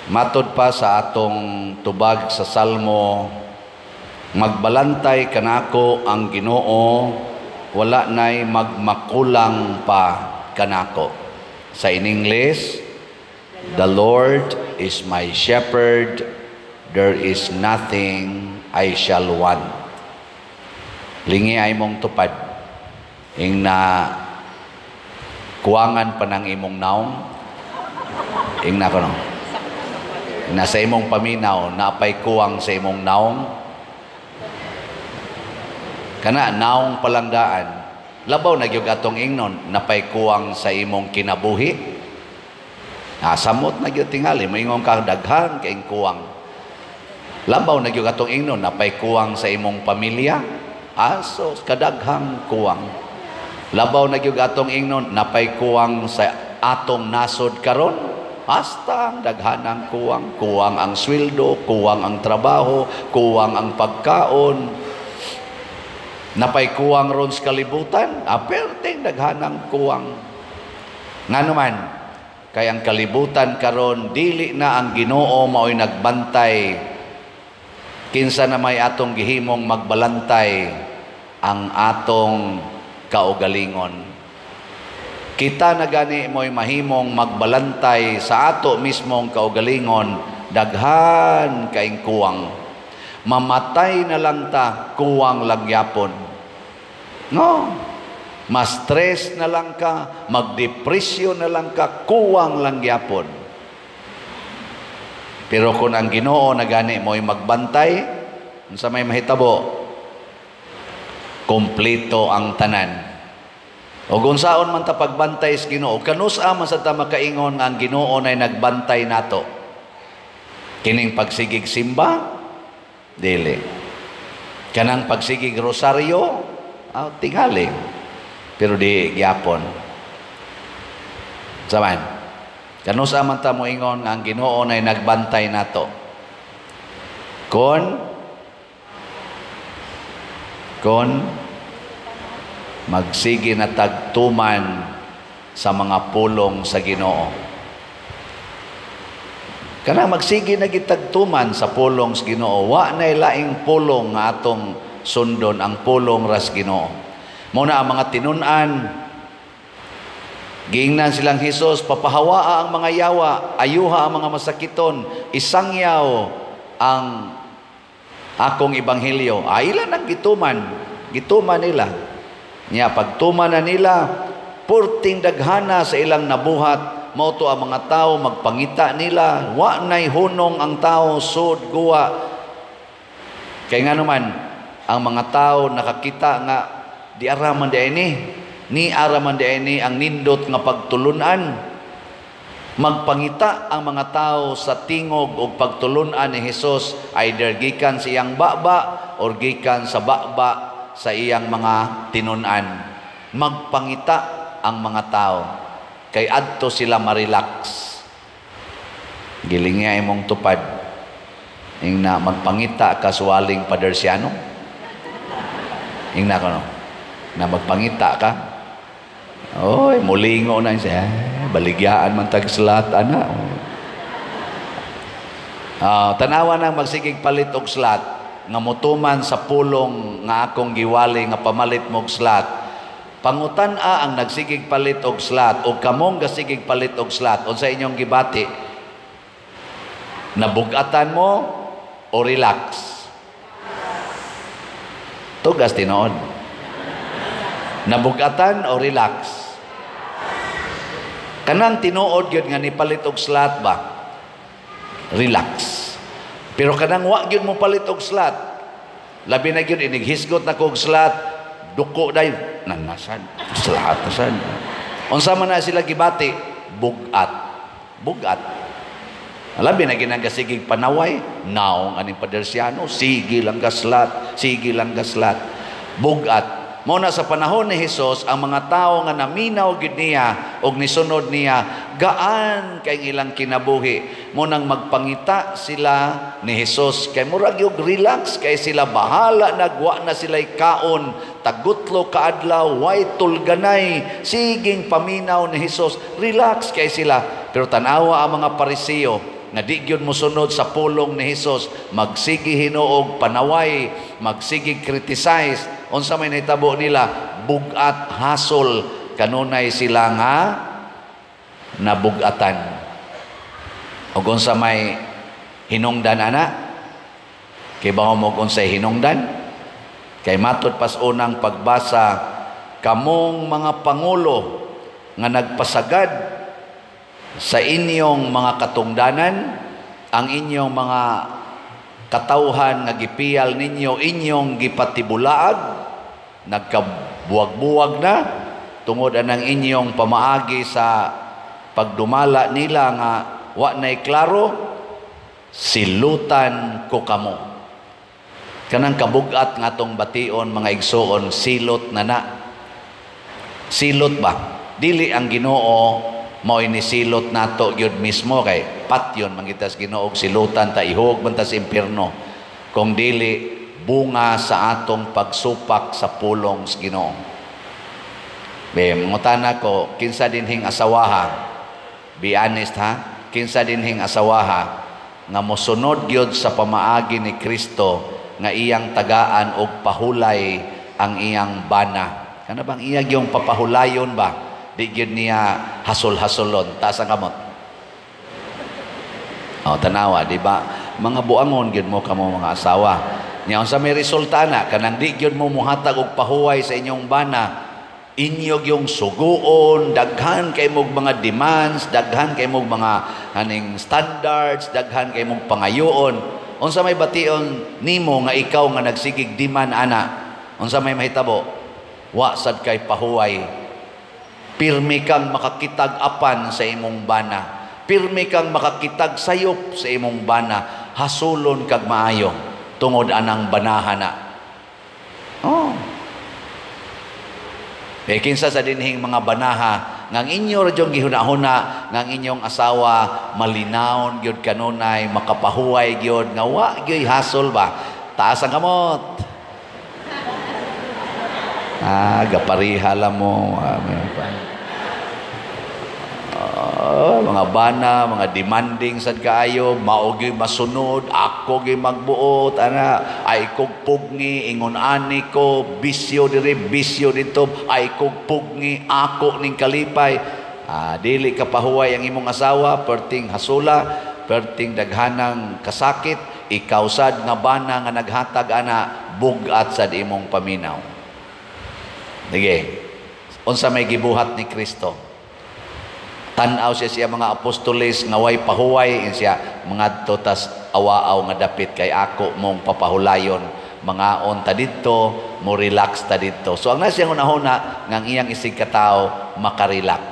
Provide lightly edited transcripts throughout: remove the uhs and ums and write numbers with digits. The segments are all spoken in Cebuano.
Matod pa sa atong tubag sa Salmo, magbalantay kanako ang Ginoo, wala nay magmakulang pa kanako. Sa in English, "The Lord is my shepherd, there is nothing I shall want." Lingi ay mong tupad. Ing na kuwangan pa ng imong naong. Ing na kono. Nasa imong paminaw, napay kuwang sa imong naong. Kana naong palangdaan. Labaw na gyud atong ingnon, napay kuwang sa imong kinabuhi. Ah, samot na gyud tingali, moingon ka daghan kay kuwang. Labaw na gyud atong ingnon, napay kuwang sa imong pamilya. Asos kadaghang kuwang. Labaw na gyud atong ingnon, napay kuwang sa atong nasod karon. Hasta ang daghanang kuwang, kuwang ang sweldo, kuwang ang trabaho, kuwang ang pagkaon. Napay kuwang ron sa kalibutan, aperting daghanang kuwang. Ngano man, kay ang kalibutan karon dili na ang Ginoo mao'y nagbantay. Kinsa na may atong gihimong magbalantay? Ang atong kaugalingon. Kita na gani mo'y mahimong magbalantay sa ato mismong kaugalingon, daghan kaing kuwang. Mamatay na lang ta, kuwang lang yapon. No? Ma-stress na lang ka, magdepresyon na lang ka, kuwang lang yapon. Pero kung ang Ginoo na gani mo'y magbantay, unsa may mahitabo? Kompleto ang tanan. O kung saon man ta pagbantay sa Ginoo, kanus-a man sa ta makaingon nga ang Ginoo nay nagbantay nato? Kining pagsigig simba? Dili. Kanang pagsigig rosaryo? Ah, tingali. Pero di gyapon. Saman. Kanus-a man ta moingon nga ang Ginoo nay nagbantay nato? Kon magsige na tagtuman sa mga pulong sa Ginoo. Kana magsige na gitagtuman sa pulong sa Ginoo, wa nay laing pulong nga atong sundon, ang pulong ras Ginoo. Mao na ang mga tinun-an, giingnan silang Hesus, "Papahawaa ang mga yawa, ayuha ang mga masakiton, isangyaw ang akong ebanghelyo." Ay ilan ang gituman, gituman nila. Nya pagtuman na nila, purting daghana sa ilang nabuhat, mao to ang mga tao magpangita nila, wa nay hunong ang tao sud guwa. Kay ngano man, ang mga tao nakakita nga di araman di ini, ni araman di ini ang nindot nga pagtulunan. Magpangita ang mga tao sa tingog og pagtulunan ni Hesus, either gikan sa iyang baba or gikan sa baba sa iyang mga tinun-an. Magpangita ang mga tao kay adto sila ma-relax. Giling nga imong tupad. Ing na magpangita ka suwaling Padersiano. Ing na kono. Na magpangita ka. Oy, mulingo na siya. Eh, baligyaan man tag slot ana. Tanawa nang magsigig palit og slot nga motuman sa pulong nga akong giwali nga pamalit mo og slot. Pangutan-a ang nagsigig palit og slot o kamong gasigig palit og slot, unsa inyong gibati? Nabugatan mo o relax? Tugas tinuod. Nabugatan o relax? Kanang tinuod gyud nga nipalit og slot ba? Relax. Pero kanang wa gyud mo palit og slot, labi na gyud inighisgot na kog slot, duko day nanasan, slot nasan. Unsa man na sila gibati? Bugat. Bugat. Labi na ginagasigig panaway, naong aning Padersiano, sige lang gaslat, sige lang gaslat. Bugat. Mao na sa panahon ni Hesus, ang mga tao nga naminaw gid niya og nisunod niya, gaan kay ilang kinabuhi. Mo nang magpangita sila ni Hesus kay murag yung relax kay sila, bahala nagwa na sila'y kaon, tagutlo kaadlaw, way tulganay, siging paminaw ni Hesus, relax kay sila. Pero tanawa ang mga Pariseo, nga di gyud mosunod sa pulong ni Hesus, magsige hinuog panaway, magsige criticize. Unsa may nahitabo nila? Bugat, hasol, kanunay sila nga nabugatan. Ug unsa may hinungdan ana? Kay ba mo unsay hinungdan? Kay matud pas unang pagbasa, kamong mga pangulo nga nagpasagad sa inyong mga katungdanan, ang inyong mga katawhan nga gipiyal ninyo, inyong gipatibulaag, nagkabuwag-buwag na tungod anang inyong pamaagi sa pagdumala nila nga wa nay klaro, silutan ko kamo. Kanang kabugat nga atong bation, mga igsuon, silot na na. Silot ba? Dili ang Ginoo mao'y nisilot nato gyud mismo, kay patyon man kita sa Ginoo, silutan ta, ihog man ta sa impierno. Kung dili, bunga sa atong pagsupak sa pulong sa Ginoo. Be, mangutana ko, kinsa dinhing asawaha? Be honest ha, kinsa dinhing asawaha nga mosunod gyud sa pamaagi ni Kristo nga iyang tagaan og pahulay ang iyang bana? Kana bang iya gyung papahulayon ba? Di gyud niya hasol-hasolon. Taas ang kamot. O, tanawa, di ba? Mga buangon gyud mo kamo mga asawa. Nya unsa may resulta na? Kanang di gyud mo muhatag og pahuway sa inyong bana, inyo yung suguon, daghan kay mog mga demands, daghan kay mog mga haning standards, daghan kay mog pangayoon. Unsa may bation nimo nga ikaw nga nagsigig demand ana? Unsa may mahitabo? Wa sad kay pahuway. Pirmi kang makakitag apan sa imong bana. Pirmi kang makakitag sayop sa imong bana. Hasulon kag maayo tungod anang banahan na. Oh. Kay kinsa sa dinhing mga banaha ngang inyo ra gyud gihuna-huna ngang inyong asawa malinawon gyud kanunay, makapahuway gyud nga wa gyud hasol ba? Taas ang kamot. Ah, gapariha lang mo. Ah, mga bana, mga demanding sad kaayo, mao gyud masunod, ako gyud magbuot, ana, ay kog pugni, ingon ani ko, bisyo diri, bisyo didto, ay kog pugni, ako ning kalipay. Ah, dili ka pahuway ang imong asawa, perting hasula, perting daghanang kasakit, ikaw sad nga bana nga naghatag ana, bugat sad imong paminaw. Sige. Unsa may gibuhat ni Kristo? Tan-aw siya siya mga apostoles nga way pahuway, siya mangadto tas awaaw nga dapit kay ako mong papahulayon, mangaon ta didto, mo relax ta didto. So ang nasa iyang hunahuna nga ang iyang isig katawo makarelax.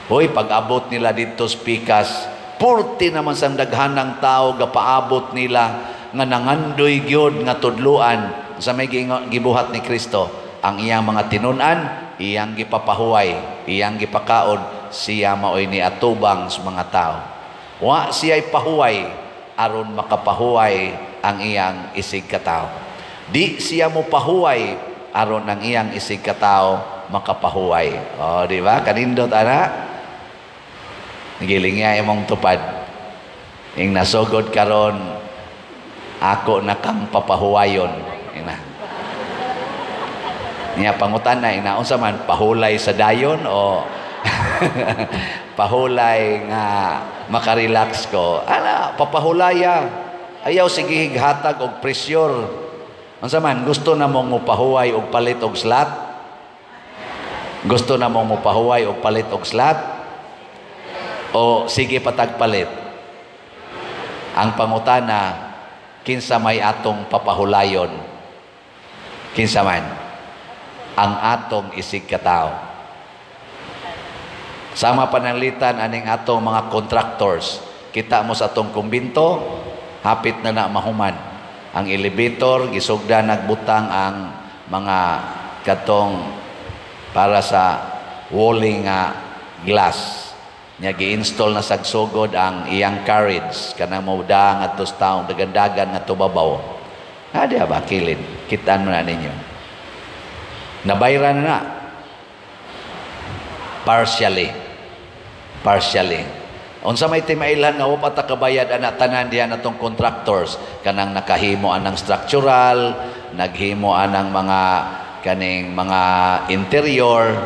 Hoy, pag-abot nila didto sa pikas, purti naman sang daghanang tao gapaabot nila nga nangandoy gyud nga tudluan. Sa may gibuhat ni Kristo, ang iyang mga tinun-an, iyang gipapahuway, iyang gipakaon, siya maoy ni atubang sa mga tao. Wa siya'y pahuway aron makapahuway ang iyang isig katao. Di siya mo pahuway aron ang iyang isig katao makapahuway. O, di ba? Kanindot ana. Giling niya imong tupad. Ing nasugod karon ako na kang papahuwayon. Ina. Niya pangutan na ina unsa man, pahulay sa dayon o pahulay nga makarelax ko? Ana, papahulaya. Ayaw sige hatag og pressure. Unsa man, gusto na mong mopahuway og palit og slot? Gusto na mong mopahuway og palit og slot? O sige patagpalit? Ang pangutana, kinsa may atong papahulayon? Kinsa man? Ang atong isig katao. Sama pananglitan aning atong mga contractors. Kita mo sa atong kumbinto, hapit na na mahuman. Ang elevator, gisugda nagbutang ang mga katong para sa walling nga glass. Nya gi-install na sagsugod ang iyang carriage kanang moda ngadto sa taong dagandagan nga tubabaw. Ha, di ba kilid? Kitaan mo na ninyo. Nabayran na na. Partially. Partially. Unsa may timailhan nga wa pa ta kabayad ana tanan diha natong contractors, kanang nakahimo anang structural, naghimo anang mga kaning mga interior?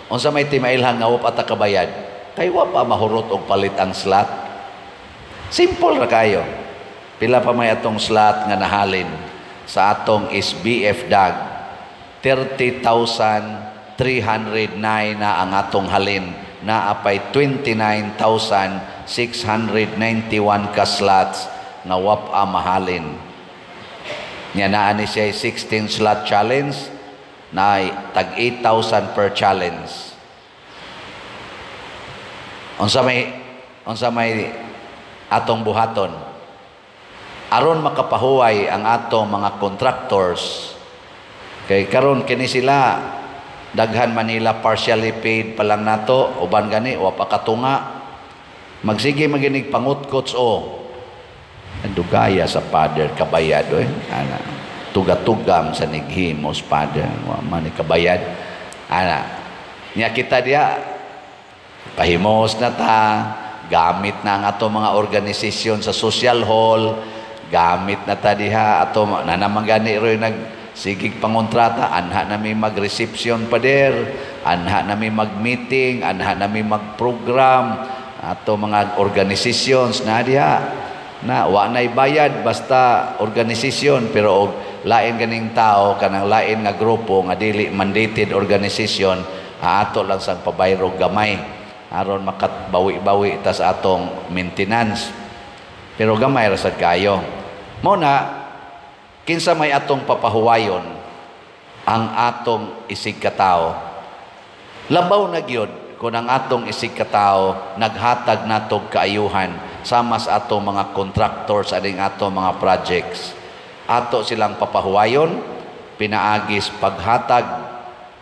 Unsa may timailhan nga wa pa ta kabayad? Kay wa pa mahurot og palit ang slot. Simple ra kayo. Pila pa may atong slot nga nahalin sa atong SBF DAG? 30,309 na ang atong halin. Naa pay 29,691 ka slots nga wa pa mahalin. Nya naa ni siya 16 slot challenge na tag 8,000 per challenge. Unsa may atong buhaton aron makapahuway ang atong mga contractors? Kay karon kini sila daghan Manila, partially paid pa lang nato, uban gani wa pa katunga. Magsige maginig pangutkots o dugaya sa father kabayad oy, ana tugatugam sa nighimos, father, wa man ni kabayad ana. Nya kita diha pahimos na ta, gamit na ang ato mga organisasyon sa social hall, gamit na ta diha ato na naman gani roy nag sigig pangontrata, anha na mi mag-reception, pader, anha na mi mag-meeting, anha na mi mag-program ato mga organizations na diha na wa nay bayad basta organisasyon. Pero og lain ganing tao, kanang lain nga grupo nga dili mandated organization, ato lang sang pabayrog gamay aron makabawi-bawi ta sa atong maintenance, pero gamay ra sad kayo. Mo na kinsa may atong papahuwayon ang atong isig katao? Labaw na gyud kung ang atong isig katao naghatag natog kaayuhan sama sa atong mga contractors aning atong mga projects. Ato silang papahuwayon pinaagis paghatag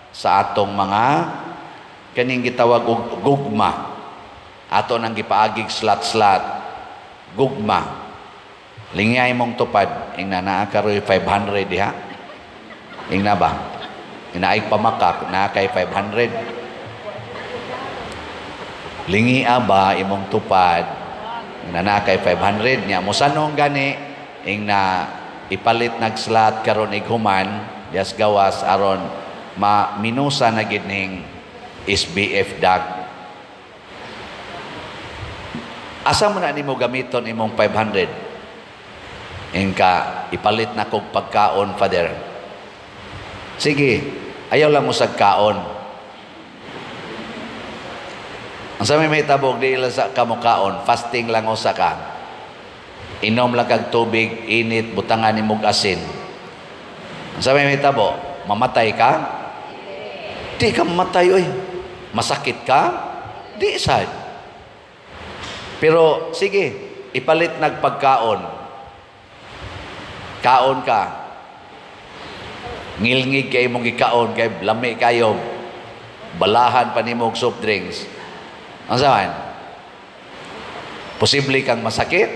sa atong mga kaning gitawag og gugma. Ato nang gipaagig slot-slot gugma. Lingyay mong tupad, ingna naa karoy 500 diha. Ingna ba? Inaig pamakak, naa kay 500. Lingia ba imong tupad? Ingna naa kay 500 nya. Mosanong gani ingna ipalit nag slot karon ighuman dias gawas aron ma minusa na gid ning SBF DAG. Asa mo na nimo gamiton imong 500? Ingka ipalit na kog pagkaon, father. Sige, ayaw lang usag kaon. Ang sa may tabog, di lang sa kamukaon, fasting lang usa ka. Inom lang kag tubig, init, butangan nimog asin. Ang sa may tabo, mamatay ka? Di ka mamatay, oy. Masakit ka? Di sad. Pero sige, ipalit nagpagkaon. Kaon ka. Ngilngig kay imong gikaon kay lami kayo. Balahan pa nimo og soft drinks. Ang saman? Posible kang masakit?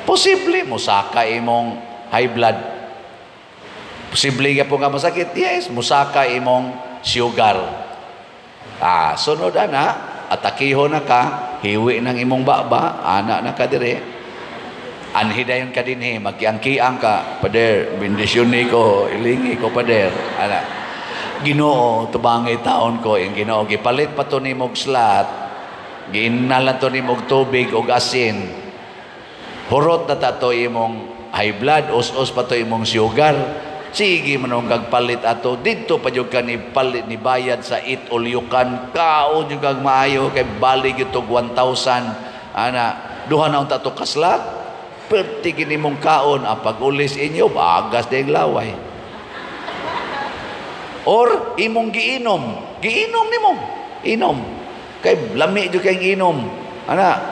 Posible musaka imong high blood. Posible ka po nga masakit? Yes, musaka imong sugar. Ah, sunod ana, atakiho na ka, hiwi ng imong baba, ana na ka dire. Anhi dayon ka dinhi, magkiang-kiang ka, pader, bendisyon ni ko, ilingi ko, pader. Ana. Ginoo, tubangi taon ko, yung Ginoo, gipalit pa to nimog slot, giinalan to nimog tubig og asin. Hurot na ta to imong high blood, us-us pa to imong sugar. Sige manong kag palit ato, didto pa jud ka ni palit ni bayad sa it ulyukan, kaon jud kag maayo kay bali gyud tog 1,000 ana, duha na unta to ka slot. Perti gini mong kaon, ang pag-ulis inyo, bagas na yung laway. Or imong giinom, giinom nimo, inom. Kay lami jud kay inom. Ana,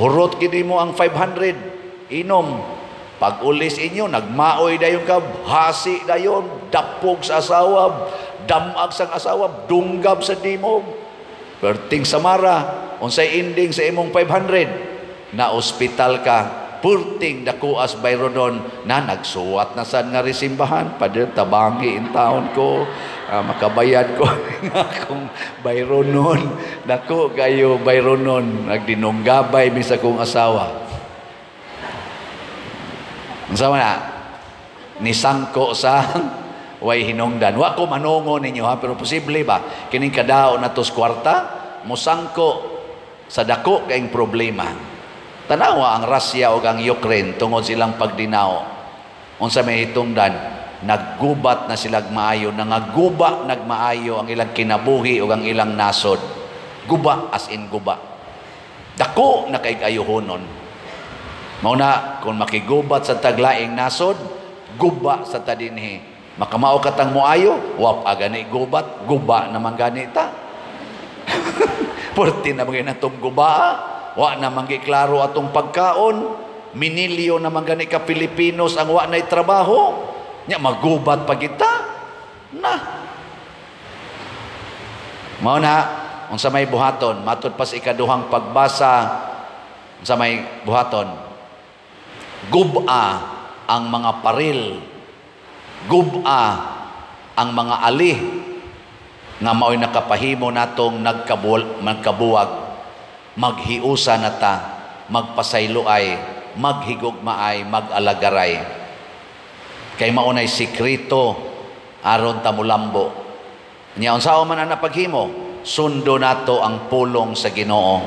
hurot gini mo ang 500, inom. Pag-ulis inyo, nagmaoy dayon ka, hasi dayon, dapog sa asawa, damag sa asawa, dunggab sa dimog. Perting samara, unsay ending sa imong 500? Na ospital ka, purting dakuas bayrodon na nagsuwat na sad nga resimbahan, pader, tabangi in taon ko, Makabayad ko akong bayronon. Dako kayo bayronon, nagdinunggabay mi sa kong asawa. Unsa man na? Nisangko sa way hinungdan. Wa ko manungo ninyo ha, pero posible ba kining kadao na tos kwarta musangko sa dako kaing problema. Tanawa ang Russia ug ang Ukraine tungod silang pagdinao. Unsa may hitungdan? Naggubat na sila maayo, nangaguba nagmaayo ang ilang kinabuhi ug ang ilang nasod. Guba as in guba. Dako na kay ayuhonon. Mao na kung makigubat sa taglaing nasod, guba sa tadinhi. Makamao katang moayo, wap agani gubat, guba naman gani ta. Purti na mga natong guba, wa naman klaro atong pagkaon, minilyo naman gani ka Pilipinos ang wa na'y trabaho. Nya magubat pa kita na. Mao na unsa may buhaton matud pas ikaduhang pagbasa, unsa may buhaton? Guba ang mga paril, guba ang mga ali nga mao'y nakapahimo natong nagkabuwag. Maghiusa na ta, magpasayloay, maghigugmaay, mag-alagaray. Kay maunay sikreto aron ta mulambo. Nya unsa man ang napaghimo, sundo nato ang pulong sa Ginoo.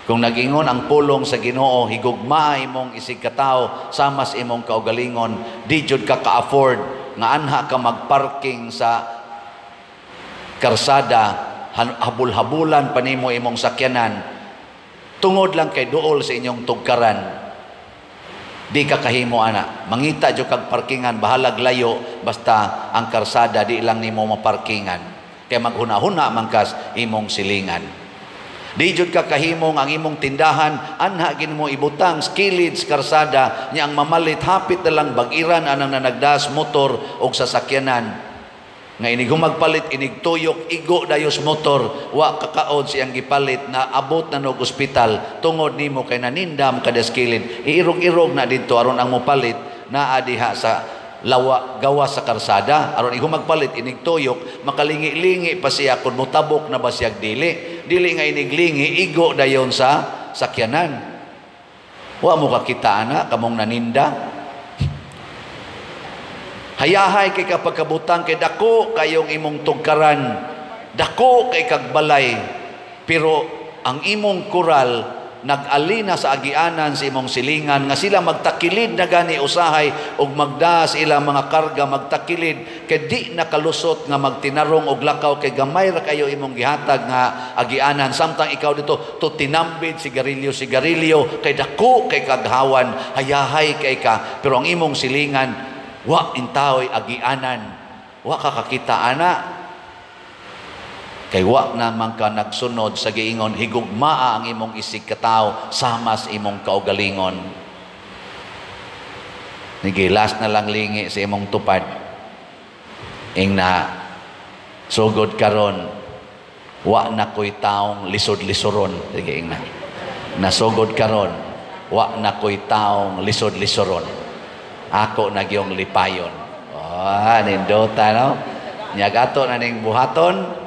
Kung nagingon ang pulong sa Ginoo, higugmaa imong isig katawo samas imong kaugalingon, di jud ka ka-afford nga anha ka magparking sa karsada, habul-habulan pa nimo imong sakyanan tungod lang kay duol sa inyong tugkaran. Di ka kahimo ana. Mangita jud kag parkingan, bahalag layo, basta ang karsada di lang nimo maparkingan. Kay maghuna-huna man kas imong silingan. Di jud ka kahimo ang imong tindahan anha gin mo ibutang kilid sa karsada, nya ang mamalit hapit na lang bag-iran anang nanagdas motor og sasakyanan. Nga inig humagpalit, inig tuyok, igo dayos motor, wa kakaod siyang gipalit na abot na nog ospital tungod nimo kay nanindam kadas kilid. Iirog-irog na didto aron ang mopalit naa diha sa lawa gawa sa karsada, aron igo magpalit inig tuyok, makalingi-lingi pa siya kun motabok na ba siyag dili. Dili nga iniglingi, igo dayon sa sakyanan. Wa mo kakita ana kamong naninda. Hayahay kay kapagkabutang kay dako kayong imong tugkaran, dako kay kagbalay, pero ang imong kural nag-alina sa agianan sa imong silingan nga sila magtakilid na gani usahay og magdas ilang mga karga, magtakilid kay di nakalusot nga magtinarong og lakaw kay gamay ra kayo imong gihatag nga agianan, samtang ikaw dito to tinambid sigarilyo sigarilyo kay dako kay kaghawan. Hayahay kay ka, pero ang imong silingan wa intaoy agianan, wa ka kakita ana kay wa naman ka nagsunod sa giingon higugmaa ang imong isig katawo samas imong kaugalingon. Nigilas na lang lingi sa imong tupad, ingna sugod karon wa na ko'y taong lisod-lisoron. Sige, ingna nasugod karon wa na ko'y taong lisod-lisoron, ako nagyong lipayon. Oh, nindota no. Nya ato na ning buhaton,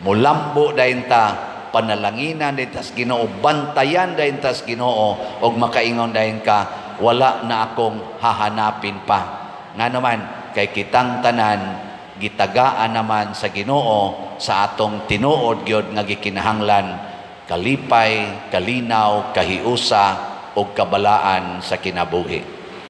mulambo dayon ta, panalanginan dayon tas Ginoo, bantayan dayon tas Ginoo, og makaingon dayon ka, wala na akong hahanapin pa. Ngano man kay kitang tanan gitagaan naman sa Ginoo sa atong tinuod gyud nga gikinahanglan, kalipay, kalinaw, kahiusa ug kabalaan sa kinabuhi.